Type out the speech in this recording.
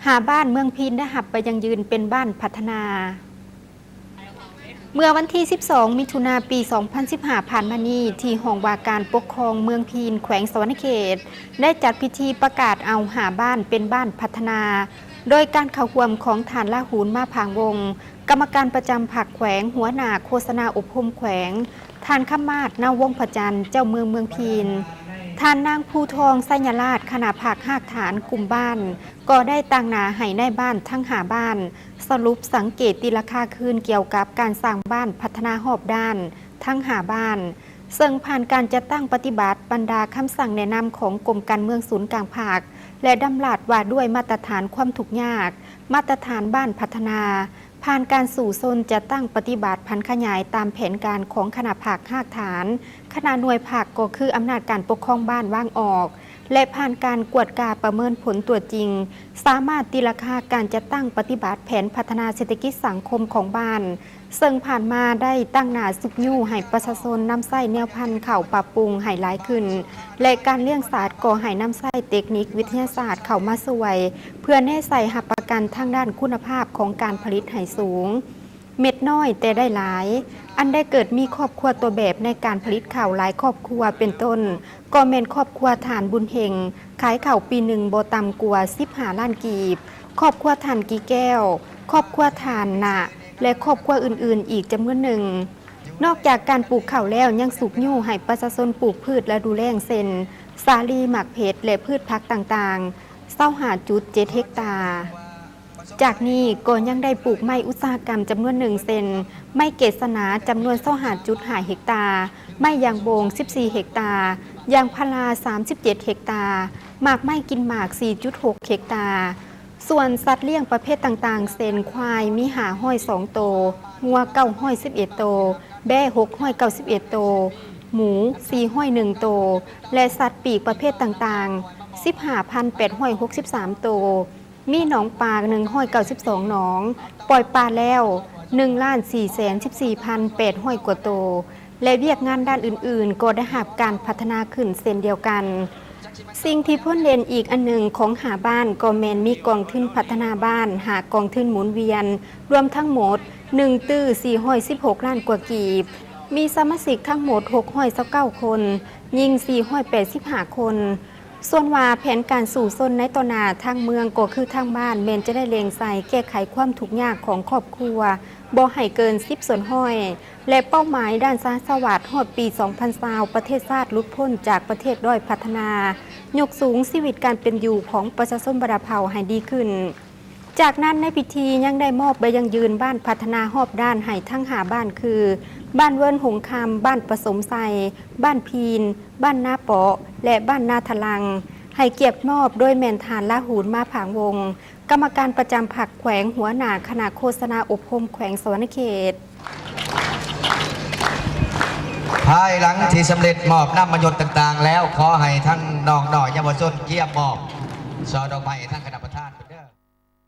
ຫ້າບ້ານເມືອງພີນໄດ້ຮັບໃບຢັ້ງຢືນເປັນບ້ານພັດທະນາ. ເມື່ອວັນທີສິບສອງ ມິຖຸນາ ປີສອງພັນສິບຫ້າ ຜ່ານມານີ້ ທີ່ຫ້ອງວ່າການປົກຄອງເມືອງພີນ ແຂວງສະຫວັນນະເຂດ ໄດ້ຈັດພິທີປະກາດເອົາຫ້າບ້ານເປັນບ້ານພັດທະນາ ໂດຍການເຂົ້າຮ່ວມຂອງທ່ານ ລາຫູນ ມາຜາງວົງ ກຳມະການປະຈຳພັກແຂວງ, ຫົວໜ້າໂຄສະນາອົບຮົມແຂວງ, ທ່ານ ຄຳມາດ ນາວົງພະຈັນ ເຈົ້າເມືອງເມືອງພີນ, ທ່ານນາງ ພູທອງ ໄຊຍະລາດ ຄະນະພັກຮາກຖານກຸ່ມບ້ານ ກໍໄດ້ຕາງໜ້າໃຫ້ນາຍບ້ານທັງຫ້າບ້ານ ສະຫຼຸບສັງເກດຕີລາຄາຄືນກ່ຽວກັບການສ້າງບ້ານພັດທະນາຮອບດ້ານທັງຫ້າບ້ານ, ເຊິ່ງຜ່ານການຈັດຕັ້ງປະຕິບັດບັນດາຄຳສັ່ງແນະນຳຂອງກົມການເມືອງສູນກາງພັກ ແລະ ດຳລັດວ່າດ້ວຍມາດຕະຖານຄວາມທຸກຍາກ, ມາດຕະຖານບ້ານພັດທະນາ, ຜ່ານການສູ້ຊົນຈັດຕັ້ງປະຕິບັດຜັນຂະຫຍາຍຕາມແຜນການຂອງຄະນະພັກຮາກຖານ, ຄະນະໜ່ວຍພັກກໍຄືອຳນາດການປົກຄອງບ້ານວາງອອກ ແລະ ຜ່ານການກວດກາປະເມີນຜົນຕົວຈິງ, ສາມາດຕີລາຄາການຈັດຕັ້ງປະຕິບັດແຜນພັດທະນາເສດຖະກິດສັງຄົມຂອງບ້ານ, ເຊິ່ງຜ່ານມາໄດ້ຕາງໜ້າຊຸກຍູ້ໃຫ້ປະຊາຊົນນຳໃຊ້ແນວພັນເຂົ້າປັບປຸງໃຫ້ຫຼາຍຂຶ້ນ ແລະ ການລ້ຽງສັດກໍໃຫ້ນຳໃຊ້ເຕັກນິກວິທະຍາສາດເຂົ້າມາຊ່ວຍ ເພື່ອແນໃສ່ຮັບປະກັນທາງດ້ານຄຸນນະພາບຂອງການຜະລິດໃຫ້ສູງ. ເມັດນ້ອຍແຕ່ໄດ້ຫຼາຍ, ອັນໄດ້ເກີດມີຄອບຄົວຕົວແບບໃນການຜະລິດເຂົ້າຫຼາຍຄອບຄົວ ເປັນຕົ້ນ ກໍແມ່ນຄອບຄົວທ່ານບຸນເຮັງ ຂາຍເຂົ້າປີໜຶ່ງບໍ່ຕ່ຳກວ່າສິບຫ້າລ້ານກີບ, ຄອບຄົວທ່ານກີແກ້ວ, ຄອບຄົວທ່ານນະ ແລະ ຄອບຄົວອື່ນໆອີກຈຳນວນໜຶ່ງ. ນອກຈາກການປູກເຂົ້າແລ້ວ ຍັງຊຸກຍູ້ໃຫ້ປະຊາຊົນປູກພືດລະດູແລ້ງ ເຊັ່ນ ສາລີ, ໝາກເຜັດ ແລະ ພືດຜັກຕ່າງໆ ຊາວຫ້າຈຸດເຈັດເຮັກຕາ. ຈາກນີ້ກໍຍັງໄດ້ປູກໄມ້ອຸດສາຫະກຳຈຳນວນໜຶ່ງ ເຊັ່ນ ໄມ້ເກດສະໜາຈຳນວນຊາວຫ້າຈຸດຫ້າເຮັກຕາ, ໄມ້ຢາງບົງສິບສີ່ເຮັກຕາ, ຢາງພາລາສາມສິບເຈັດເຮັກຕາ, ໝາກໄມ້ກິນໝາກສີ່ຈຸດຫົກເຮັກຕາ. ສ່ວນສັດລ້ຽງປະເພດຕ່າງໆ ເຊັ່ນ ຄວາຍມີຫ້າຮ້ອຍສອງໂຕ, ງົວເກົ້າຮ້ອຍສິບເອັດໂຕ, ແບ້ຫົກຮ້ອຍເກົ້າສິບເອັດໂຕ, ໝູສີ່ຮ້ອຍໜຶ່ງໂຕ ແລະ ສັດປີກປະເພດຕ່າງໆ ສິບຫ້າພັນແປດຮ້ອຍຫົກສິບສາມໂຕ. ມີໜອງປາໜຶ່ງຮ້ອຍເກົ້າສິບສອງໜອງ, ປ່ອຍປາແລ້ວໜຶ່ງລ້ານສີ່ແສນສິບສີ່ພັນແປດຮ້ອຍກວ່າໂຕ ແລະ ວຽກງານດ້ານອື່ນໆກໍໄດ້ຮັບການພັດທະນາຂຶ້ນເຊັ່ນດຽວກັນ. ສິ່ງທີ່ໂດດເດັ່ນອີກອັນໜຶ່ງຂອງຫ້າບ້ານກໍແມ່ນມີກອງທຶນພັດທະນາບ້ານຫ້າກອງທຶນໝູນວຽນ ລວມທັງໝົດໜຶ່ງຕື້ສີ່ຮ້ອຍສິບຫົກລ້ານກວ່າກີບ, ມີສະມາຊິກທັງໝົດຫົກຮ້ອຍຊາວເກົ້າຄົນ, ຍິງສີ່ຮ້ອຍແປດສິບຫ້າຄົນ. ສ່ວນວ່າແຜນການສູ້ຊົນໃນຕໍ່ໜ້າທາງເມືອງກໍຄືທາງບ້ານແມ່ນຈະໄດ້ເລັ່ງໃສ່ແກ້ໄຂຄວາມທຸກຍາກຂອງຄອບຄົວບໍ່ໃຫ້ເກີນສິບສ່ວນຮ້ອຍ ແລະ ເປົ້າໝາຍດ້ານສາທາລະນະສຸກຮອດປີສອງພັນຊາວ ປະເທດຊາດຫຼຸດພົ້ນຈາກປະເທດດ້ອຍພັດທະນາ, ຍົກສູງຊີວິດການເປັນຢູ່ຂອງປະຊາຊົນບັນດາເຜົ່າໃຫ້ດີຂຶ້ນ. ຈາກນັ້ນໃນພິທີຍັງໄດ້ມອບໃບຢັ້ງຢືນບ້ານພັດທະນາຮອບດ້ານໃຫ້ທັງຫ້າບ້ານຄື ບ້ານເວີນຫົງຄຳ, ບ້ານປະສົມໄຊ, ບ້ານພີນ, ບ້ານນາເປາະ ແລະ ບ້ານນາທະລັງ ໃຫ້ກຽດມອບໂດຍແມ່ນທ່ານ ລາຫູນ ມາຜາງວົງ ກຳມະການປະຈຳພັກແຂວງ, ຫົວໜ້າຄະນະໂຄສະນາອົບຮົມແຂວງສະຫວັນນະເຂດ. ພາຍຫຼັງທີ່ສຳເລັດມອບນາມມະຍົດຕ່າງໆແລ້ວ, ຂໍໃຫ້ທັງນ້ອງນ້ອຍເຍົາວະຊົນກຽມມອບຊ່ອດອກໄມ້ທັງ